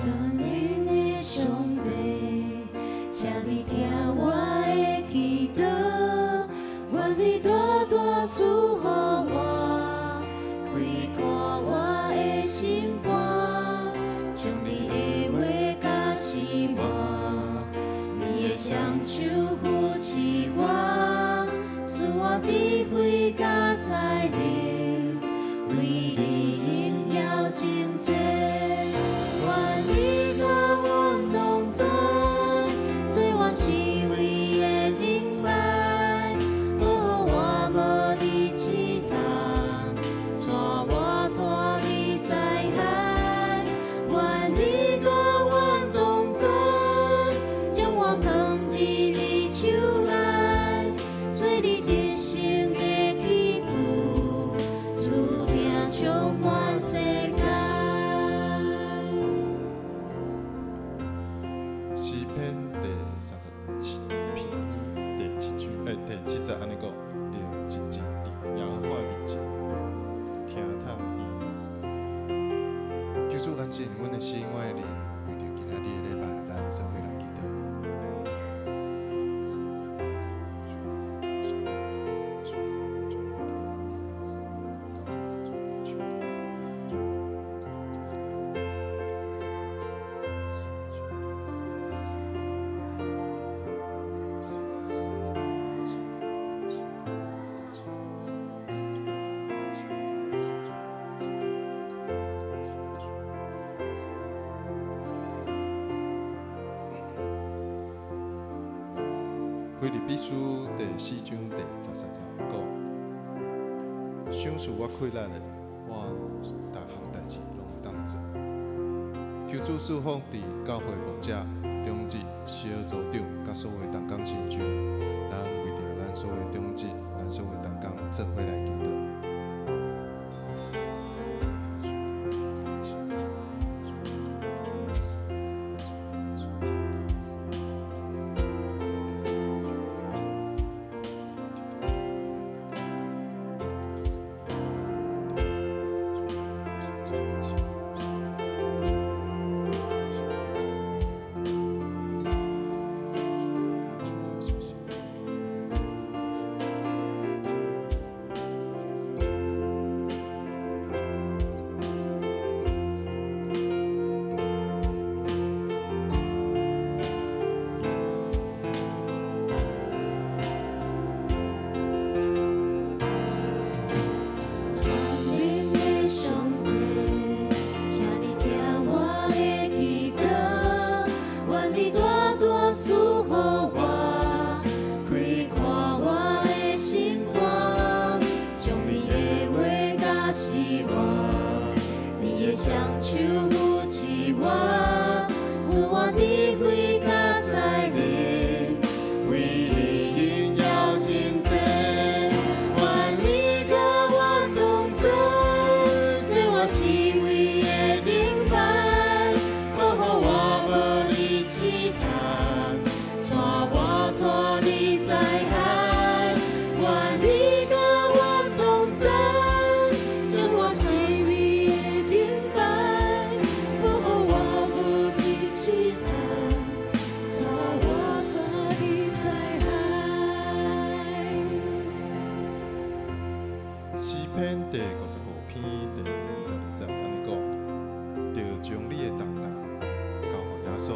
全能的上帝，請你聽我的祈禱，願你大大賜予我，開闊我的心肝，將你的話教示我，你的雙手扶持我，賜我智慧佮才能，為你榮耀增濟。願你佮阮同在，做我生命的燈牌，保護我無佇試探，帶我脫離災害。願你佮阮同在，將我藏佇你手內，做你得勝的器具，賜疼充滿世界。詩篇第37篇第七句，第七節按呢講，著靜靜佇耶和華面前，聽探伊。求主安靜阮的心，阮的靈，為著今仔日的禮拜，咱做伙來祈禱。腓立比書第四章第十三節講：賞賜我氣力的，我逐項代誌攏會當做。求主賜福佇教會牧者、長執、小組長，佮所有同工身上。咱為著咱所有長執、咱所有同工做伙來祈禱。全能的上帝，請你聽我的祈禱，願你大大賜予我，開闊我的心肝，將你的話教示我，你的雙手扶持我，賜我智慧佮才能，為你榮耀增濟。願你佮阮同在，做我生命的燈牌，保護我無佇試探，帶我脫離災害。願你佮阮同在，做我生命的燈牌，保護我無佇試探，帶我脫離災害。詩篇第55篇第22節按呢講：著將你的重擔交予耶穌，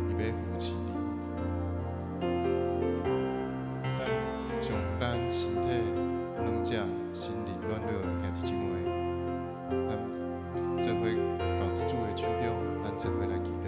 伊欲扶持你。咱將咱身體軟弱、心靈軟弱的兄弟姊妹，咱做伙交佇主的手中，咱做伙來祈禱。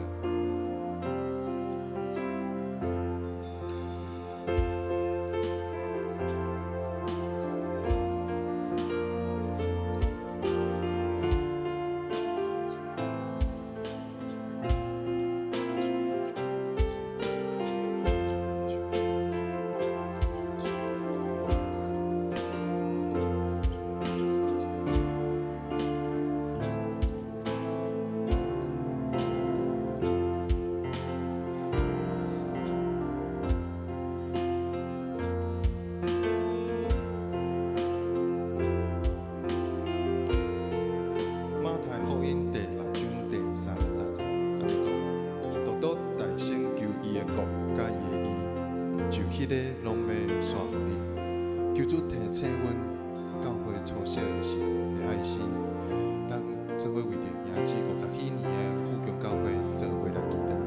求主提醒阮教會初小的時的愛心，咱做伙為著迎接50禧年的富強教會做伙來祈禱。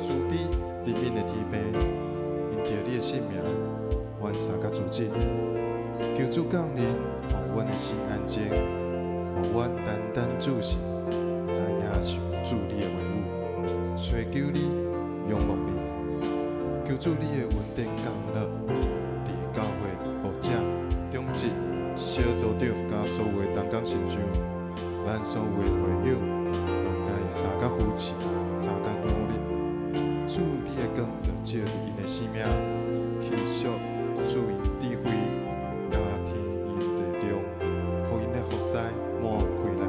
慈悲憐憫的天父，因著你的聖名，阮三甲主旨，求主降臨，予阮的心安靜，予阮單單注視，來領受主你的話語，尋求你，仰望你，求主你的恩典降落，佇教會牧者、長執、小組長佮所有的同工身上，咱所有的會友，攏共伊相佮扶持，相佮努力。主你的光就照佇𪜶的生命，持續賜𪜶智慧，加添𪜶力量，予𪜶的服侍滿開來。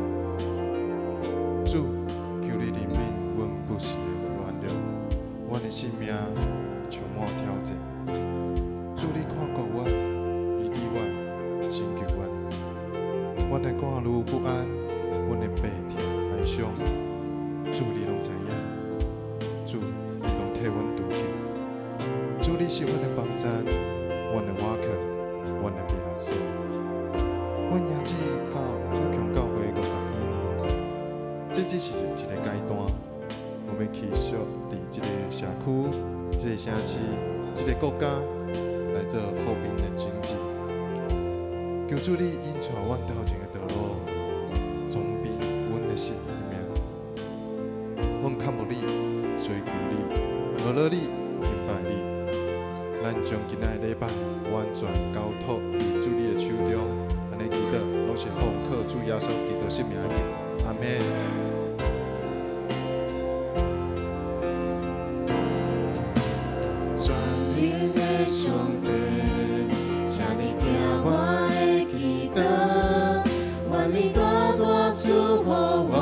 主，求你憐憫阮不時的軟弱，阮的生命充滿挑戰。主你看顧阮，醫治阮，拯救阮。阮的掛慮不安，阮的病痛哀傷，主你攏知影。主，你攏替阮拄見。主，你是阮的幫贊，阮的倚靠，阮的避難所。阮迎接到富強教會50禧年，這只是一個階段。我們持續佇這個社區、這個城市、這個國家來做福音的種子。求主你引帶阮頭前的道路，裝備阮的生命。阮渴慕你，追求你，學了你，敬拜你。咱將今仔的禮拜完全交託佇主你的手中，按呢祈禱，攏是奉靠主耶穌基督聖名求，阿們。全能的上帝，請你聽我的祈禱，願你大大賜福我，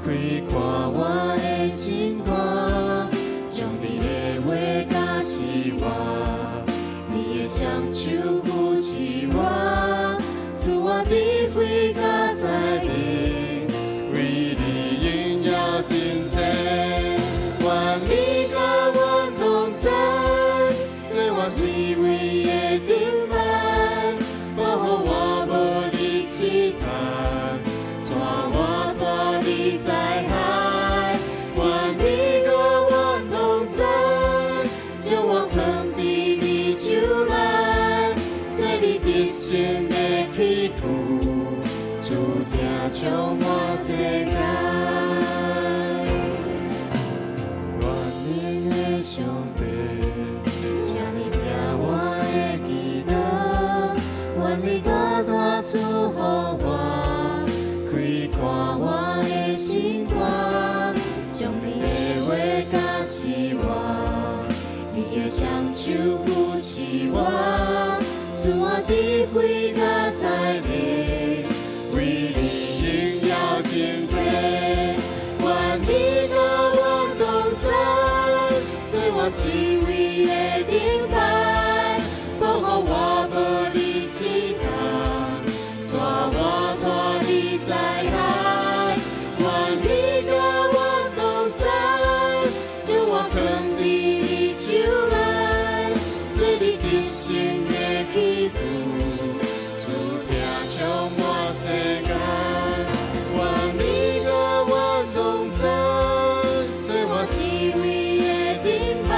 開闊我的心肝，將你的話教示我，你的雙手扶持我，賜我智慧佮才能，為你榮耀真濟，願你佮阮同在，做我四圍的燈牌，保護我無離試探，帶我脫離災害。願你佮阮同在，將我藏佇你手內，做你得勝的器具，注定充滿世界。全能的上帝，請你聽我的祈禱，願你大大賜福我，開闊我的心肝，將你的話教示我，你的雙手扶持我，賜我智慧佮才能，為你榮耀真濟。願你佮阮同在，做我四圍的燈牌，保護我無離試探，帶我脫離災害。願你佮阮同在，將我藏佇你手內，做你得勝的器具，注定充滿世界。願你佮阮同在，做我四圍的燈牌，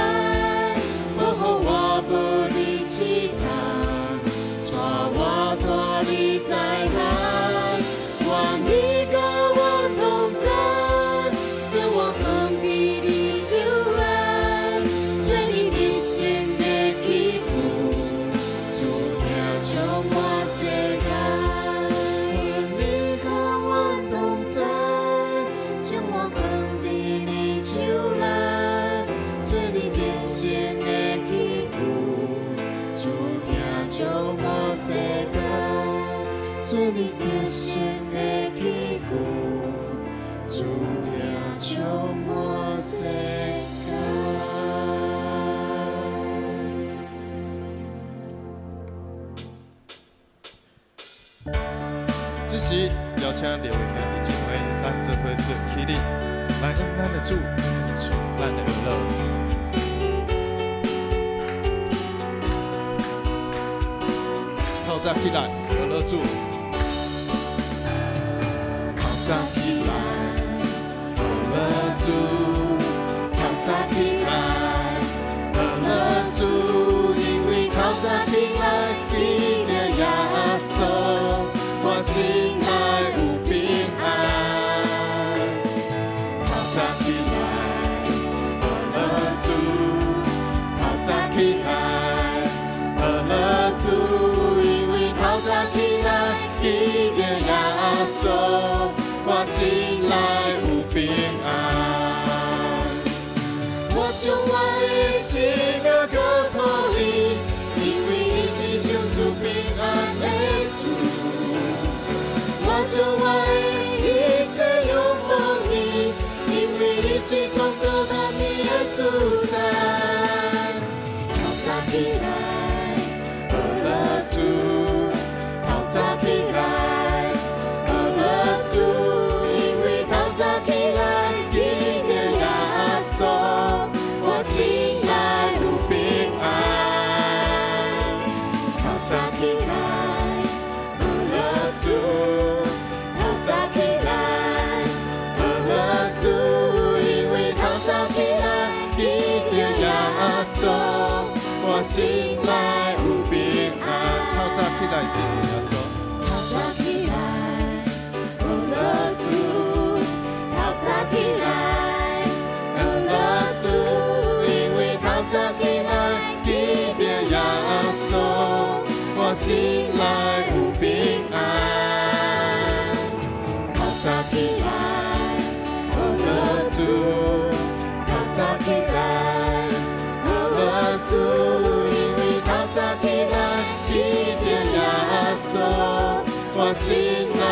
保護我無離試探，帶我這時邀請兩位兄弟姊妹，咱做伙做起立，來向咱的主獻上咱的歌。透早起來，呵咾主。透早起來，呵咾主。透早起來，呵咾主。因為透早起來，記著耶穌，我心內有平安。透早起來，呵咾主。透早起來，呵咾主。因為透早起來，記著耶穌，我心內有平安。我將我的生命交託伊，因為伊是賞賜平安的主。我將我的一切仰望伊，因為伊是創造萬物的主宰。透早起來，呵咾主。透早起來，呵咾主。因為透早起來，記著耶穌，我心內有平安。透早起來，呵咾主。透早起來，呵咾主。因為透早起來，記著耶穌，我心內有平安。透早起來，記著耶穌。透早起來，呵咾主。透早起來，呵咾主。因為透早起來，記著耶穌，我心內有平安。透早起來，呵咾主。透早起來，呵咾主。因為透早起來，記著耶穌，我心內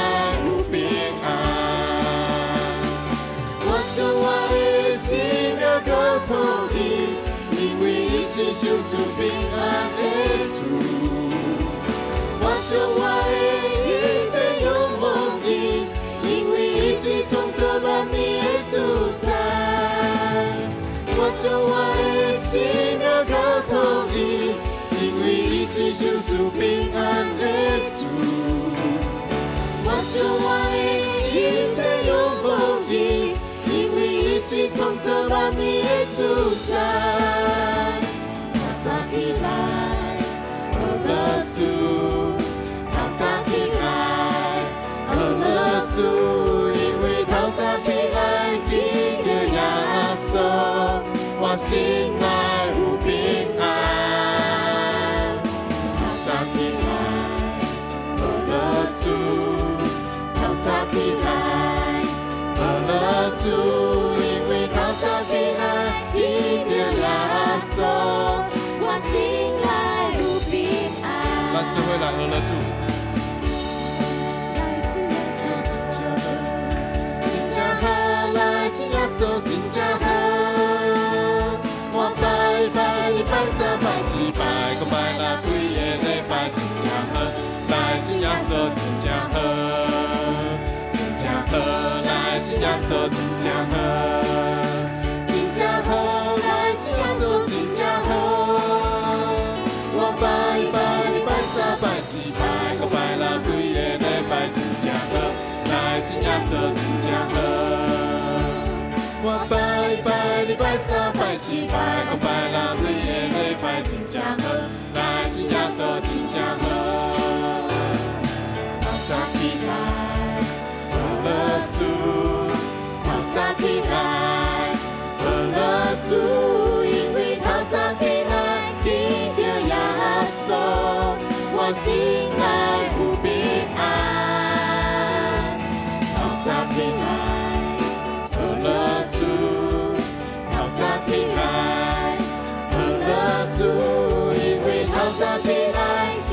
有平安。我將我的生命交託伊，因為伊是賞賜平安的主。我將我的一切仰望伊，因為伊是創造萬物的主宰。我將我的生命交託伊，因為伊是賞賜平安的主。我將我的一切仰望伊，因為伊是創造萬物的主宰。透早起來，呵咾主。透早起來，呵咾主。因為透早起來，記著耶穌，我心內有平安。透早起來，呵咾主。透早起來，呵咾主。因為透早起來，記著耶穌，我心內有平安。咱做伙來呵咾主。來信耶穌，真正好，來信耶穌真正好。我拜拜拜三拜四拜五拜六，規个禮拜真正好，來信耶穌真正好，真正好，來信耶穌真正好，真正好，來信耶穌真正好。我拜拜拜三拜四拜五拜六，規个禮拜真正好，來信耶穌真正好。我拜拜拜三拜四拜五拜六，規个禮拜真正好，來信耶穌真正好。透早起來，呵咾主。透早起來，呵咾主。因為透早起來，記著耶穌，我心內有平安。透早起來，呵咾主。透早起來，呵咾主。因為透早起來，記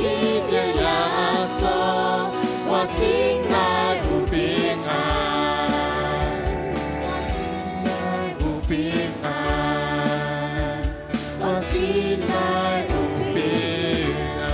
著耶穌，我心內有平安。有平安，我心內有平。平安。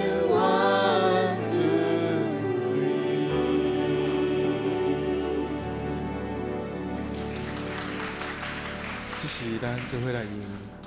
永遠尊貴。這是咱做伙來用。